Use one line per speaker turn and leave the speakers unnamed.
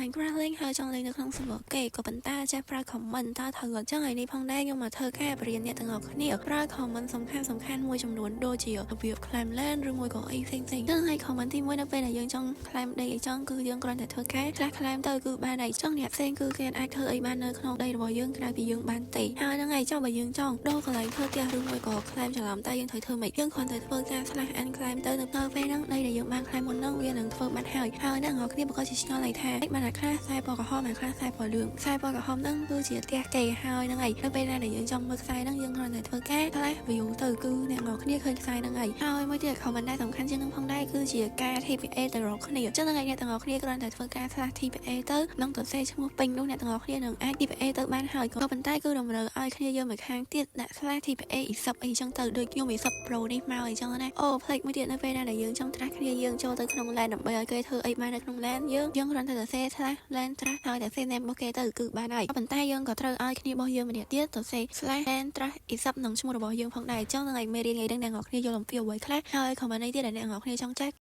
Minecraft លេងហើយចង់លេងនៅក្នុង server គេក៏ប៉ុន្តែចេះប្រើ command តើត្រូវអត់ចឹងថ្ងៃនេះផងដែរខ្ញុំមកធ្វើការបរៀនអ្នកទាំងអស់គ្នាប្រើ command សំខាន់សំខាន់មួយចំនួនដូចជារបៀប claim land ឬមួយក៏អីផ្សេងផ្សេងចឹងហើយ command ទី1នៅពេលដែលយើងចង់ claim ដីអីចឹងគឺយើងគ្រាន់តែធ្វើការ slash claim ទៅគឺបានហើយចឹងអ្នកផ្សេងគឺគេអាចធ្វើអីបាននៅក្នុងដីរបស់យើងក្រៅពីយើងបានទេហើយហ្នឹងហើយចង់បើយើងចង់ដូរកន្លែងធ្វើផ្ទះឬមួយក៏ claim ច្រឡំតែយើងត្រូវធ្វើម៉េចយើងគ្រាន់តែធ្វើការ slash unclaim ទៅនៅពេលហ្នឹងដីដែលយើងបាន claim មុនហ្នឹងវានឹងធ្វើបាត់ហើយហើយអ្នកនរគ្នាប្រកាសជាឆ្ងល់ហើយថាបានតែខ្លះខ្សែពណ៌ក្រហមហើយខ្លះខ្សែពណ៌លឿងខ្សែពណ៌ក្រហមហ្នឹងគឺជាផ្ទះគេហើយហ្នឹងហើយនៅពេលណាដែលយើងចង់មើលខ្សែហ្នឹងយើងគ្រាន់តែធ្វើការ slash view ទៅគឺអ្នកនរគ្នាឃើញខ្សែហ្នឹងហើយហើយមួយទៀត command ដែលសំខាន់ជាងនឹងផងដែរគឺជាការ TPA ទៅរកគ្នាអញ្ចឹងហ្នឹងហើយអ្នកទាំងអស់គ្នាគ្រាន់តែធ្វើការ slash TPA ទៅនឹងទៅសេឈ្មោះពេញនោះអ្នកទាំងអស់គ្នានឹងអាច TPA ទៅបានហើយក៏ប៉ុន្តែគឺតម្រូវឲ្យគ្នាយើងមួយខាងទៀតដាក់ slash TPA អ៊ីសអីចឹងទៅដូចខ្ញុំអ៊ីស Pro នេះមកអីចឹងណាអូផ្លេចមួយទៀតនៅពេលណាដែលយើងចង់ trust គ្នាយើងចូលទៅក្នុង LAN ដើម្បីឲ្យគេធ្វើអីបាននៅក្នុង LAN យើងយើងគ្រាន់តែសរសេរ slash LAN trust ហើយតែសេ name របស់គេទៅគឺបានហើយប៉ុន្តែយើងក៏ត្រូវឲ្យគ្នារបស់យើងម្នាក់ទៀតទៅសេ slash LAN trust អ៊ីសនឹងឈ្មោះរបស់យើងផងដែរអញ្ចឹងនឹងឲ្យមេរៀនថ្ងៃនេះអ្នកនរគ្នាយល់អំពីអ្វីខ្លះហើយ command នេះទៀតដែលអ្នកនរគ្នាចង់ចេះ។